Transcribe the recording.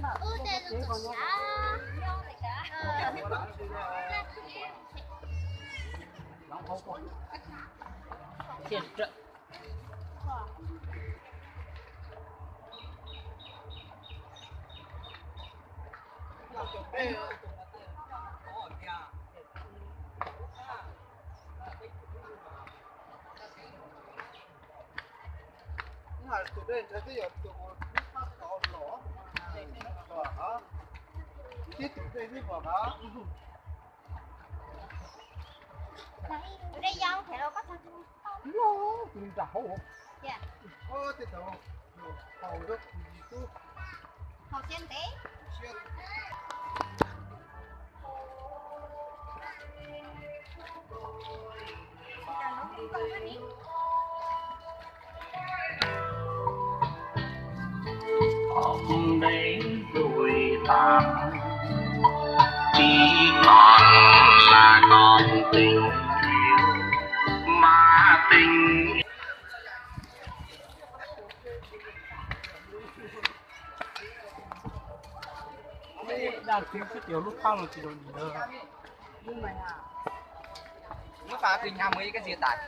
Ub, tej no txom xav. Tus dej ntshai twb yog tus uas hnub qab tod los, tib tus dej hnub qab. Tus dej yau, tus nram hauv. Tej thaum haus zoo kub. Haus siab ntev. Daj twb xwb tias lub phab no tsis zoo li ntawd. Lub phab twb nyab mus ib kab ntxiv tas.